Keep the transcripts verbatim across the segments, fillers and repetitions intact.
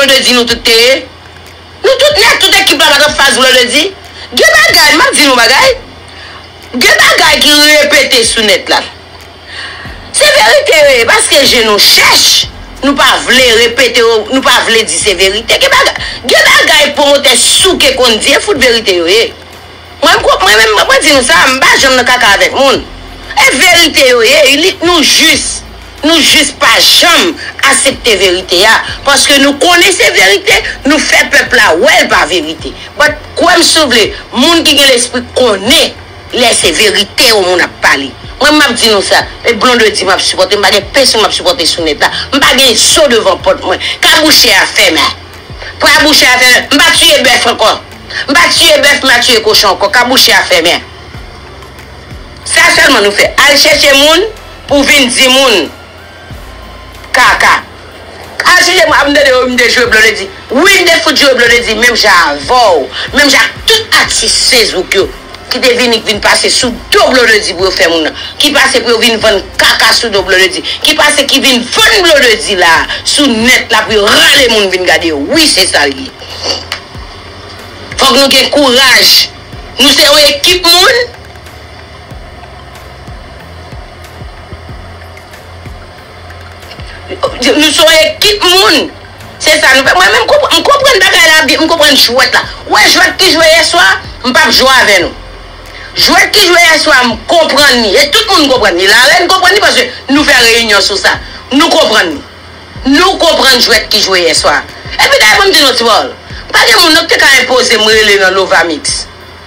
Blondedy nou tout te ye? Nou tout nèt, tout ekip la pa t ap fas Blondedy? Gen bagay, m ap di nou bagay. Gen bagay ki repete sou nèt la. Se verite yo ye, paske je nou chèch, nou pa vle repete yo, nou pa vle di se verite. Gen bagay, gen bagay pwomotè souke konn di, e fout verite yo ye. Mwen, m ko-, mwen menm, mwen di nou sa, m pa janm nan kaka avèk moun. E verite yo ye, li, nou jis, nou jis pa janm aksepte verite a, paske nou konnen se verite, nou fè pèp la wè l pa verite. But, kwè m si w vle, moun ki gen lespri konnen lè se verite yon moun ap pale. Mwen, m ap di nou sa, e Blondedy m ap sipòte, m pa gen pèsonn m ap sipòte sou nèt la. M pa gen zo devan pòt mwen. Kabouche a fèmen. Kabouche a fèmen. M pa tiye bèf ankò. M pa tiye bèf, m pa tiye kochon ankò. Kabouche a fèmen. Sa sèlman nou fè. Al chèche moun pou vin di moun kaka. Al chèche moun, ap m tande yo, m te jwe Blondedy. Wi, m te fout jwe Blondedy, menm jan avè w. Menm jan ak tout atis Facebook yo ki te vini, vin pase sou do Blondedy pou yo fè moun nan. Ki pase pou yo vin vann kaka sou do Blondedy. Ki pase ki vin vann Blondedy la, sou nèt la pou yo rale moun vin gade yo. Wi, se sa l ye. Fòk nou gen kouraj. Nou se yon ekip moun. Nou se yon ekip moun. Se sa nou fè. Mwen menm, m konprann bagay la byen, m konprann jwèt la. Ou wè jwèt ki jwe yè swa, m p ap jwe avè nou. Jwèt ki jwe yè swa, m konprann li. E tout moun konprann li. Larèn konprann li paske nou fè reyinyon sou sa. Nou konprann li. Nou konprann jwèt ki jwe yè swa. Epi dayè, ban m di nou ti pawòl. Pa gen moun nan ki te ka enpoze m rele nan Lovamix.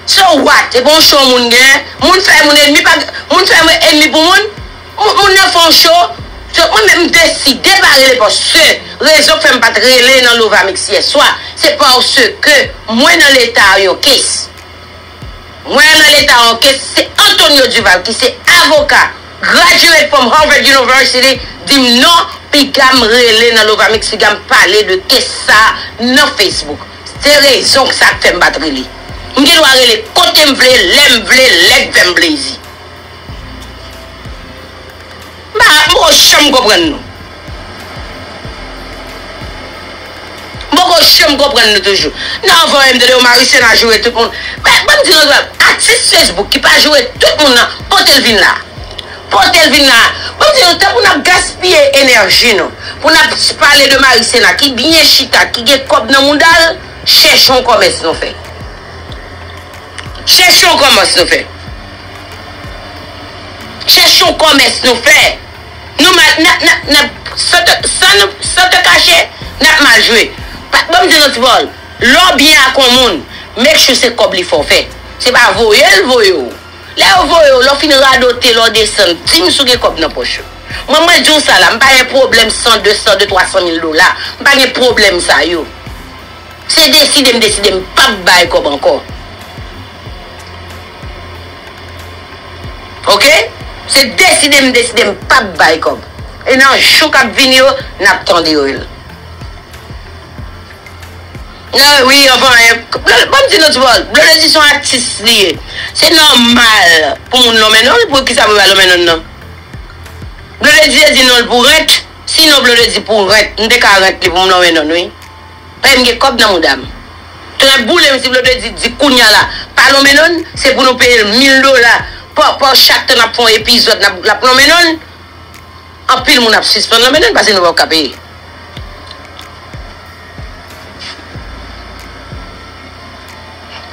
So what? E pa yon cho moun gen? Moun fè moun enmi, pa, moun fè moun enmi pou moun? Moun, moun nan fè yon cho? So, mwen menm, m deside pa rele paske rezon k fè m pa t rele nan Lovamix yè swa, se paske mwen nan leta yon kes. Mwen nan leta yon kes, se Antonio Duval ki se avoka, graduate from Harvard University, di m non, piga m rele nan Lovamix, piga m pale de kes sa nan Facebook. Se rezon sa k fè m pa t rele. M gen dwa rele kote m vle, lè m vle, lè k fè m plezi. M pa, m poko janm konprann nou. M poko janm konprann nou toujou. Nan voye m tande yo, Marisena joure tout moun. Men, ban m di nou sa, atis Facebook ki pa joure tout moun nan, pote l vin la. Pote l vin la. Ban m di nou, tanpri n ap gaspiye enèji nou pou n ap pale de Marisena ki byen chita, ki gen kòb nan mouda l, chèche yon kòmès nou fè. Chèche yon kòmès nou fè. Chèche yon kòmès nou fè. Nou mal, n ap, n ap, n ap, san te, san nou, san te kache, n ap mal jwe. Pa, ban m di nou ti pawòl. Lè w byen ak yon moun, make sure se kòb li fè w fè. Se pa voye l voye w. Lè yo voye w, lè w fin radote, lè w desann, di m si w gen kòb nan pòch ou. Mwen, mwen di w sa la, m pa gen pwoblèm san, de san, de, twa san mil dola. M pa gen pwoblèm sa yo. Se deside m deside m p ap bay kòb ankò. Oke? Se deside m deside m p ap bay kòb. E nan jou k ap vini yo, n ap tande yo. Non, wi, anfen, ban m di nou ti pawòl. Blondedy se yon atis li ye. Se nòmal pou moun lonmen non l, pou kisa pou yo pa lonmen non l non? Blondedy te di non l pou rent. Sinon Blondedy pou rent, m te ka rent li pou m lonmen non l, wi. Paske m gen kòb nan mouda m. Tonnè boule m si Blondedy di kounye a la pa lonmen non l, se pou nou peye l mil dola. Pa, pa chak tan n ap fè yon epizòd, n ap, l ap lonmen non l. Anpil moun ap sispann lonmen non l paske nou p ap ka peye.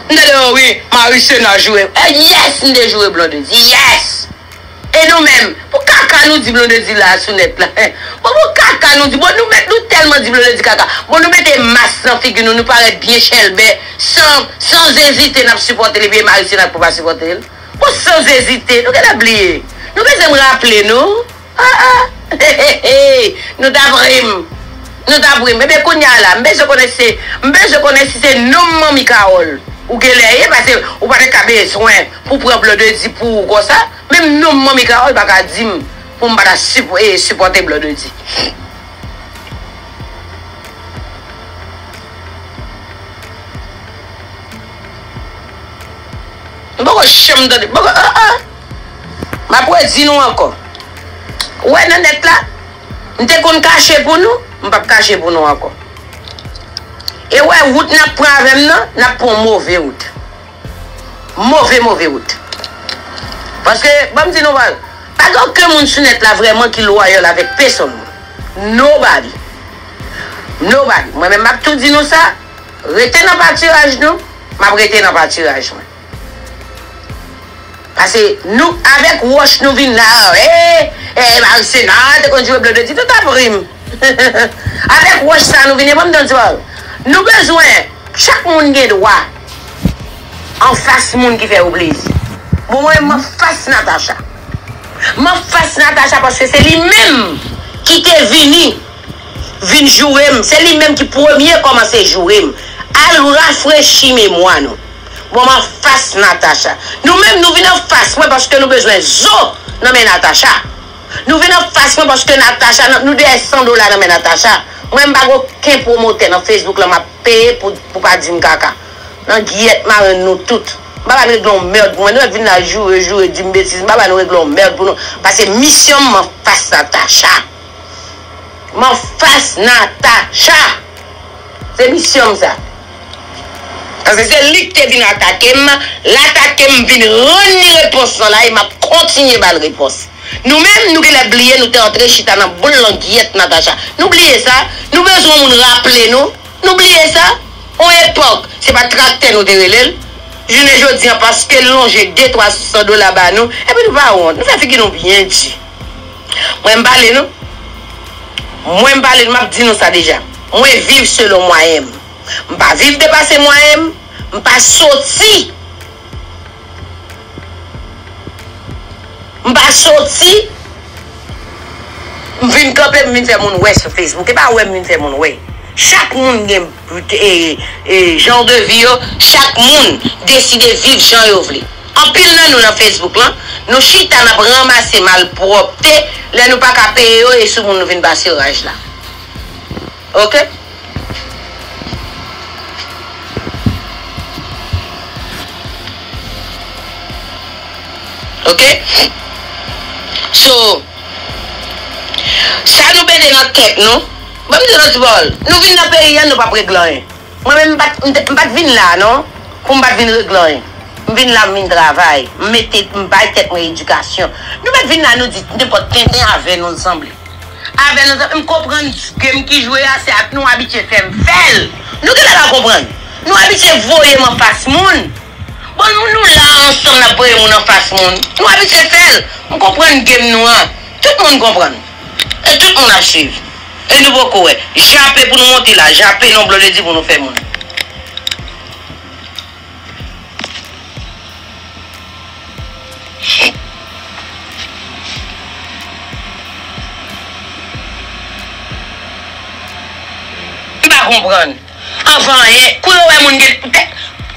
M tande yo, wi, Marisena joure. Eh, yes, m te joure Blondedy. Yes! E nou menm, pou kaka nou di Blondedy la sou nèt la. Bon, pou kaka nou di, bon, nou met, nou tèlman di Blondedy kaka. Bon, nou mete mas nan figi nou, nou parèt byen chèlbè, san, san ezite, n ap sipòte l, epi Marisena pou pa sipòte l. Bon, san ezite, nou gentan bliye. Nou bezwen m raple nou. Ah, ah. Nou t ap ri m. Nou t ap ri m. Ebyen, kounye a la, m bezwen konnen si se, m bezwen konnen si se nonm Manmi Carole ou genlè ye, paske ou pa t ka bezwen pou pran Blondedy pou ou konsa. Menm nonm Manmi Carole pa ka di m pou m pa ta sip-, eh, sipòte Blondedy. M poko janm tande. M poko, ah, ah. M ap redi nou ankò. Ou wè nan nèt la, m te konn kache pou nou, m p ap kache pou nou ankò. E w wè wout n ap pran avè m nan, n ap pran yon move wout. Move, move wout. Paske, ban m di nou, pa gen okenn moun sou nèt la vrèman ki loyal avèk pèsonn moun. Nobody. Nobody. Mwen menm, m ap tou di nou sa, rete nan patiraj nou, m ap rete nan patiraj mwen. Paske nou, avèk wòch nou vin la, e, e, Marisena te konn jwe blondedi, tout ap ri m. Avèk wòch sa nou vin, e ban m di w, nou bezwen, chak moun gen dwa anfas moun ki fè yo plezi. Bon, mwen, m anfas Natacha. M anfas Natacha paske se li menm ki te vini, vin joure m. Se li menm ki premye kòmanse joure m. Al rafrechi memwa nou. Bon, m anfas Natacha. Nou menm, nou vin anfas mwen paske nou bezwen zo nan men Natacha. Nou vin anfas mwen paske Natacha, nou dèyè san dola nan men Natacha. Mwen, m pa gen okenn pwomotè nan Facebook la, m ap peye pou, pou pa di m kaka. Nan giyèt marenn nou tout. M pa ba n regle yon mèd pou mwen. Nou mèt vin la joure, joure, di m betiz. M pa ba nou regle yon mèd pou nou. Paske misyon m, m anfas Natacha. M anfas Natacha. Se misyon m sa. Paske se li ki te vin atake m, l atake m, m vin rann li repons lan la, e m ap kontinye ba l repons. Nou menm, nou genlè bliye, nou te antre chita nan boul langiyèt Natacha. Nou bliye sa, nou bezwen moun raple nou, nou bliye sa. On epòk, se pa traktè nou te rele l. Jounen jodi an, paske l lonje de, twa san dola ba nou, epi nou pa wont, nou fè figi nou byen di. Mwen m pale nou. Mwen m pale nou, m ap di nou sa deja. Mwen viv selon mwayen m. M pa viv depase mwayen m. M pa soti. M pa soti. M vin kanpe, m vin fè moun wè sou Facebook. E pa wè m vin fè moun wè. Chak moun gen, e, e, jan de vi yo. Chak moun deside viv jan yo vle. Anpil nan nou nan Facebook lan, nou chita n ap ranmase malpwòpte lè nou pa ka peye yo e sou moun nou vin pase raj la. Oke? Oke? So, sa nou mete nan tèt nou, ban m di nou ti pawòl, nou vin nan peyi a, nou p ap regle anyen. Mwen menm, m pa t, m te, m pa t vin la, non, pou m pa t vin regle anyen. M vin la, m vin travay. M mete, m bay tèt mwen edikasyon. Nou pa t vin la, nou di nenpòt tenten avè nou, nou sanble. Avè nou, m konprann game ki jwe a, se ak nou abitye fè m fè l. Nou genlè pa konprann. Nou abitye voye m anfas moun. Bon, nou, nou la ansanm, n ap voye moun anfas moun. Nou abitye fè l. M konprann game nou an. Tout moun konprann. E tout moun ap swiv. E nou poko wè. Jape pou nou monte la. Jape non blondedi pou nou fè moun. M pa konprann. Anvan anyen, kou yo wè moun gen,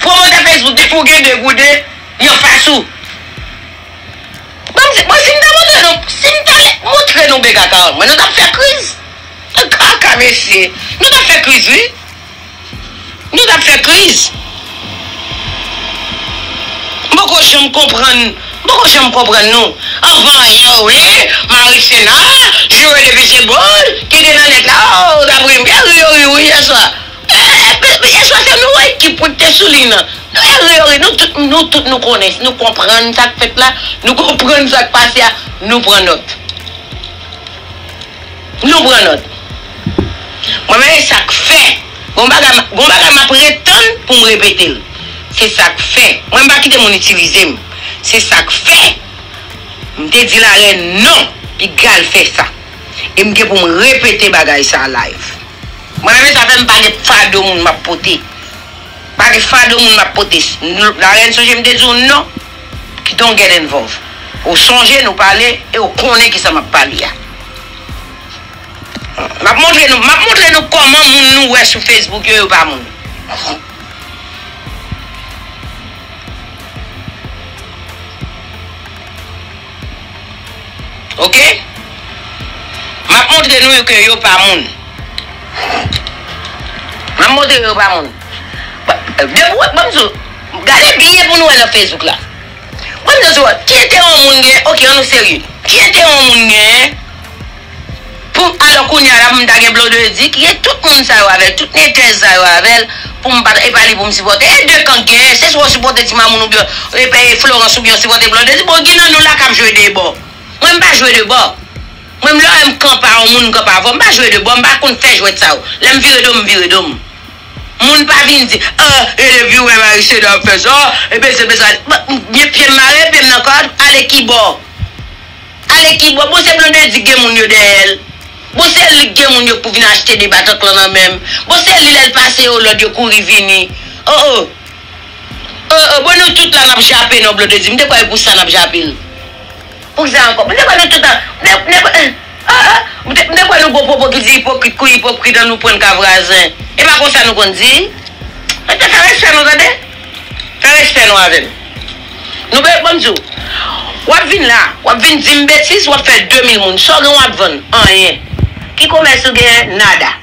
pwomotè Facebook di pou gen de goude, yo fas ou. Bon, si, bon, si m ta montre nou, si m ta montre nou bega karant mwen, nou t ap fè kriz. Kaka, mesye. Nou t ap fè kriz, wi. Nou t ap fè kriz. M poko janm konprann, m poko janm konprann nou. Anvan yè, wi, Marisena, joure depi se bòl, ki te nan nèt la, o, w t ap ri m byen ri yo ri wi yèswa. E, e, yèswa se nou ekip wi k te sou liy nan. Nou ri yo ri, nou tout, nou tout nou konnen, nou konprann sa k fèt la, nou konprann sa k pase a, nou pran nòt. Nou pran nòt. Mwen menm, e sa k fè. Gon bagay, gon bagay m ap ret tann pou m repete l. Se sa k fè. Mwen, m pa kite moun itilize m. Se sa k fè. M te di Larèn non, piga l fè sa. E m gen pou m repete bagay sa a live. Mwen menm, e sa fè m pa gen fado moun m ap pote. Pa gen fado moun m ap pote. Larèn, sonje m te di w non. Don't get involved. Ou sonje nou pale e ou konnen kisa m ap pale a. M ap montre nou, m ap montre nou kòman moun nou wè sou Facebook yo, yo pa moun. Oke? M ap montre nou ke yo pa moun. M ap montre yo pa moun. Ba, depi w, ban m di w, gade byen pou nou wè nan Facebook la. Ban m di w, ki enterè yon moun gen, oke, ann nou serye. Ki enterè yon moun gen Pou, alò, kounye a la, pou m ta gen Blondedy, ki gen tout moun sa yo avè l, tout nègès sa yo avè l, pou m pa, e pa li pou m sipòte. E de kan k genyen, se swa w sipòte Ti Mamoun oubyen, e pa, e Florence oubyen w sipòte Blondedy. Bon, gen nan nou la k ap jwe de bò. Mwen, m pa jwe de bò. Mwen, m lè m kanpe a yon moun, m kanpe avè w, m pa jwe de bò, m pa konn fè jwèt sa yo. Lè m vire do m, m vire do m. Moun pa vin di, ah, e depi ou wè Marie Cédar ap fè sa, e bese, bese, bese. Byen, pye m mare, pye m nan kòd, ale ki bò? Ale ki bò? Bon, se Blondedy gen moun yo dèyè l. Bon, se li k gen moun yo k pou vin achte de batanklan nan men m. Bon, se li lè l pase yo lòd yo kouri vini. Oh, oh. Oh, oh, bon, nou tout la n ap jape non, Blondedy. M te kwè e pou sa n ap jape l. Pou kisa ankò? M te kwè nou tout an, m te, m te, ah, ah, m te, m te kwè nou gon pwopo ki di ipokrit kou ipokrit an nou pran ka vwazen. E pa konsa nou konn di? Mete fè respè nou, tande. Fè respè nou avè m. Nou be, bon, m di w, w ap vin la, w ap vin di m betiz, w ap fè de mil moun. Sa w gen w ap vann? Anyen. Ki komès ou genyen? Nada.